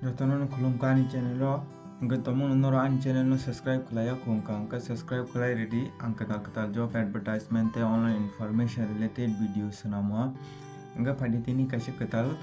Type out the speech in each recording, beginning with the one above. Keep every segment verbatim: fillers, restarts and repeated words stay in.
Jotono no khulumkha ani channel o. Hwnkhe tongmung norok ani channel no subscribe khlai ya khungkha, hwnkhe subscribe khlai rwdi. Ang kwtal kwtal job advertisement tei online information related video swnamo. Hwnkhe phaidi tini kaisa kwtal,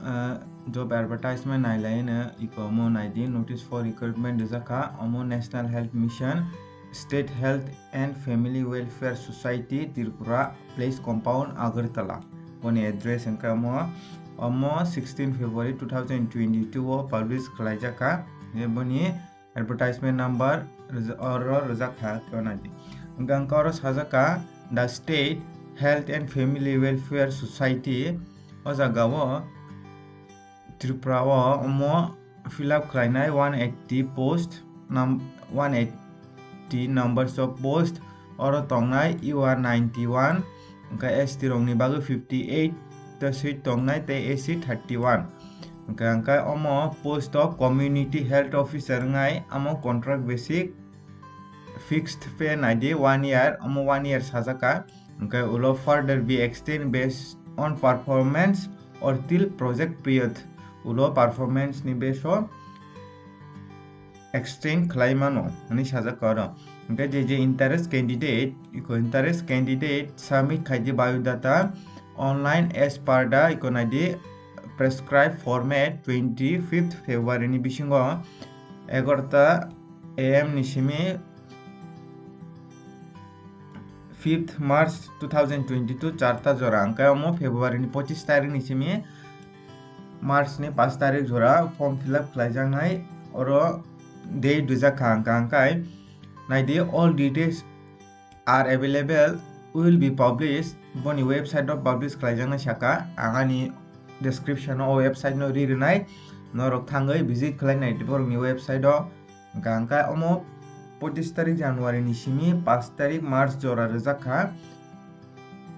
ah, job advertisement nailai no iko omo naidi, notice for recruitment rijak kha omo National Health Mission, State Health and Family Welfare Society, Tripura Place Compound, Agartala. Boni address hwnkhe omo, omo sixteen February two thousand twenty-two o publish khlaijak kha. Je boni advertisement number rwja-, oro rwjak kha, khe naidi. Hwnkhe ang oro sajak kha, The State Health and Family Welfare Society, o jaga o Tripura o omo fill up khlainai one eighty post, num-, one eighty numbers of post, oro tongnai U R ninety-one, hwnkhe S T rokni bagwi fifty-eight ta seat tongnai tei S C thirty-one. Hwnkhe, hwnkhe omo post of community health officer wngnai, omo contract basic, fixed pay naidi one year, omo one year sajak kha. Hwnkhe ulo further be extend based on performance or till project period. Ulo performance ni base o extend khlai mano hwnwi sajak kha oro. Hwnkhe je je interest candidate, iko interest candidate submit khaidi biodata online as per the iko naidi prescribed format twenty-fifth February ni bisingo egarota A M ni simi fifth March two thousand twenty-two charta jora, hwnkhe omo February ni pochis tarik ni simi March ni pash tarik jora form fill up khlaijaknai, oro date rijak kha, hwnkha hwnkhe naidi, all details are available, will be published, boni website o publish khlaijaknai saka, ang ani description o website no ri rwnai, norok thangwi visit khlai naidi borokni website o. Hwnkha hwnkhe omo pochis tarik January ni simi pash tarik March jora rijak kha.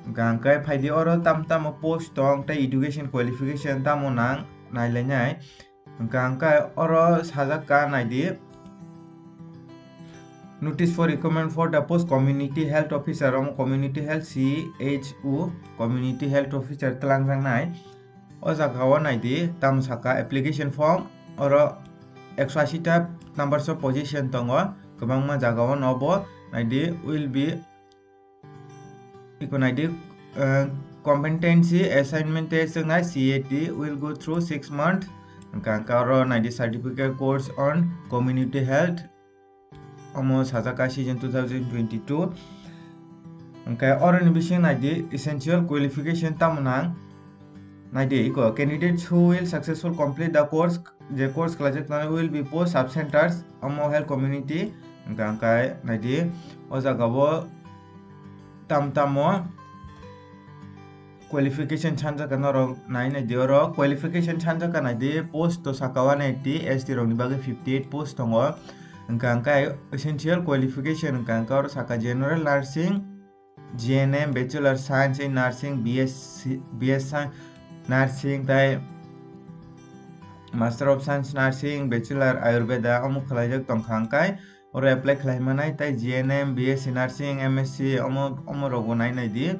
Hwnkha hwnkhe phaidi oro tam tamo post tong tei education qualification tamo nang nailainai. Hwnkha hwnkhe oro sajak kha naidi, notice for recruitment for the post community health officer, omo community health C H O, community health officer twlangjaknai. O jaga o naidi, tamo saka application form, oro ekso ashi ta numbers of position tongo, kwbangma jaga o nobo naidi, will be, iko naidi, eh, competency assignment test wngnai C A T will go through six months, hwnkha hwnkhe oro naidi certificate course on community health, omo sajak kha season two thousand twenty-two. Hwnkhe oroni bising naidi essential qualification tamo nang. Naidi iko, candidates who will successful complete the course, je course khlaijak tongnai will be post sub centers, omo health community. Hwnkha hwnkhe naidi o jaga o tam tamo qualification sanjak kha norok nai naidi oro. Qualification sanjak kha naidi, post to saka one eighty, S T rokni bagwi fifty eight post tongo. Hwnkha hwnkhe essential qualification hwnkha hwnkhe oro saka general nursing, G N M, Bachelor Science in Nursing, B S C, B S Sci-, Nursing tei Master of Science Nursing, Bachelor Ayurveda omo khlaijak tongkha hwnkhe oro apply khlai manai, tei G N M, B S C Nursing, M S C omo, omo rokbo nai naidi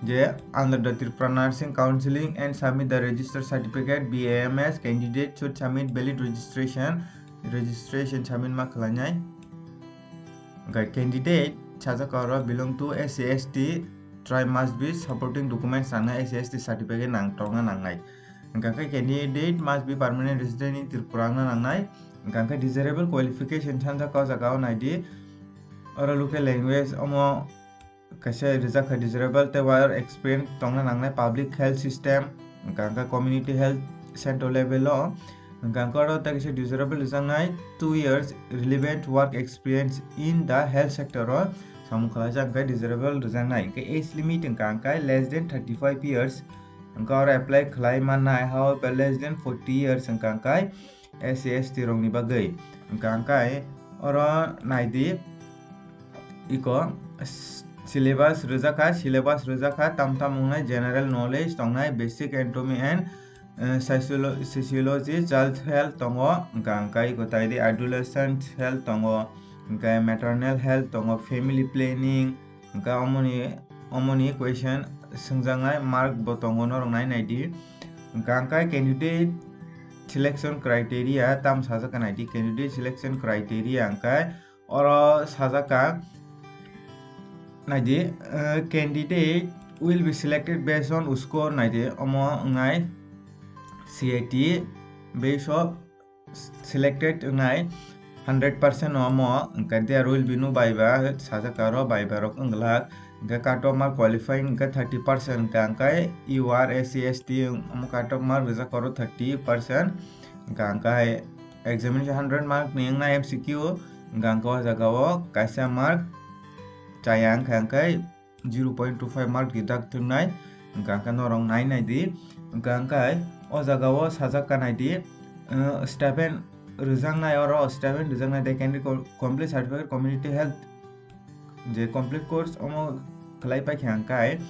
je under the Tripura Nursing Counselling and submit the registered certificate, B A M S. Candidate should submit valid registration, registration submit ma khlainai. Hwnkhe candidate sajak oro belong to S C S T tribe must be supporting documents nangna, S C S T certificate nang tongna nangnai. Hwnkhe candidate must be permanent resident in Tripura wngna nangnai. Hwnkhe desirable qualification sanjak o jaga o naidi. Oro local language omo kaisa rijak kha desirable tei work experience tongna nangnai public health system, hwnkhe community health center level o, hwnkhe oro tei kaisa desirable rijaknai two years relevant work experience in the health sector o samung khlaijak hwnkhe desirable rijaknai. Hwnkhe age limit hwnkha hwnkhe less than thirty five years, hwnkhe oro apply khlai mannai, however less than forty years hwnkha hwnkhe S C S T rokni bagwi. Hwnkha hwnkhe oro naidi iko s-, syllabus rwjakha, syllabus rwjakha tam tam wngnai general knowledge tongnai, basic anatomy and, eh, sociolo-, sociology, child health tongo, hwnkha hwnkhe iko taidi adolescent health tongo, hwnkhe maternal health tongo, family planning, hwnkhe omoni, omoni question swngjaknai mark bo tongo norok nai naidi. Hwnkha hwnkhe candidate selection criteria tam sajak ka naidi, candidate selection criteria hwnkhe oro sajak ka naidi, uh, candidate will be selected based on score naidi, omo wngnai C I T based of selected wngnai hundred percent no omo, hwnkhe there will be no viva sajak ka oro, viva rok wng glak. Hwnkhe cut off mark qualifying hwnkhe thirty percent hwnkha, hwnkhe U R, S C, S T omo cut off mark rijak oro thirty percent hwnkha, hwnkhe examination hundred mark ni wngnai M C Q hwnkha, hwnkhe o jaga o kaisa mark chaya wngkha, hwnkhe zero point two five mark deduct wngnai. Hwnkha, hwnkhe norok nai naidi, hwnkha, hwnkhe o jaga o sajak ka naidi, uh, stipend rwjaknai, oro stipend rwjaknai, they can co-, complete certificate community health je complete course omo khlai paikha hwnkhe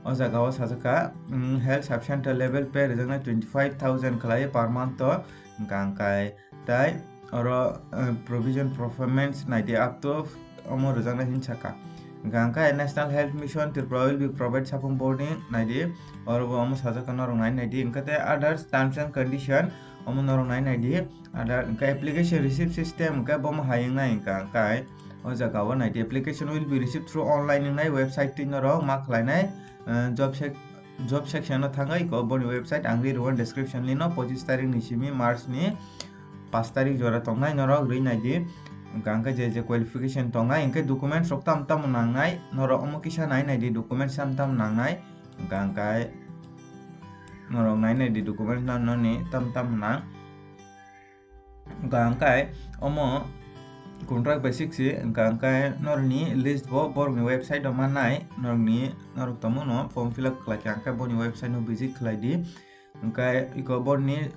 o jaga o sajak ka, mm, health sub center level pay rwjaknai twenty five thousand khlai per month o, hwnkha, hwnkhe tai oro, eh, provision performance naidi up to omo rwjaknai hin saka. Hwnkha, hwnkhe National Health Mission Tripura will be provide support body naidi, oro bo omo sajak ka norok nai naidi, hwnkhe tei others terms and condition omo norok nai naidi. Ada hwnkhe application receipt system hwnkhe bomo hai wngnai hwnkha, hwnkhe o jaga o naidi, application will be received through online wngnai website twi norok ma khlainai, eh, job sec-, job section o thangwi ko boni website ang ri rwon description lino, pochis tarik ni simi March ni paanch tarik jora tongnai norok rwi naidi. Hwnkha, hwnkhe je je qualification tongnai, hwnkhe documents rok tam tam nangnai, norok omo kisa nai naidi, documents tam tam nangnai. Hwnkha, hwnkhe norok nai naidi, documents no noni tam tam nang. Hwnkha, hwnkhe omo contract basis se, hwnkha, hwnkhe norokni list bo borokni website o mannai, norokni, norok tongmano form fill up khlaikha, hwnkhe boni website no visit khlaidi. Hwnkhe iko borni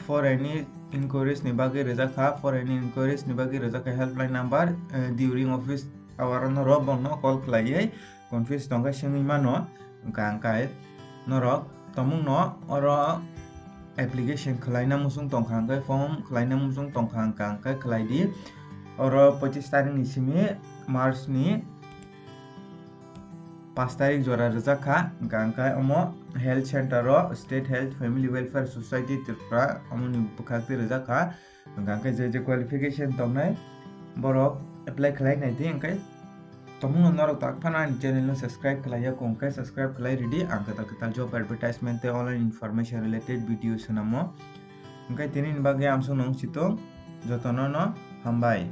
for any inquiries ni bagwi rwjakha, for any inquiries ni bagwi rwjakha helpline number, eh, during office hour no rok bono call khlaiwi confuse tongkha swngwi mano. Hwnkha, hwnkhe norok tongmungno oro application khlaina muchung tongkha, hwnkhe form khlaina muchung tongkha, hwnkha, hwnkhe khlaidi. Oro pochis tarik ni simi March ni paanch tarik jora rwjak kha, hwnkha hwnkhe omo health center o State Health Family Welfare Society Tripura omoni bwkhak twi rwjak kha. Hwnkha hwnkhe je je qualification tongnai borok apply khlai nai di, hwnkhe tongmungno norok tak phano ani channel no subscribe khlai ya, hwnkhe subscribe khlai ridi, ang kwtal kwtal job advertisement tei online information related video swnamo. Hwnkhe tini ni bagwi amsong nung chitung jotono no hambai.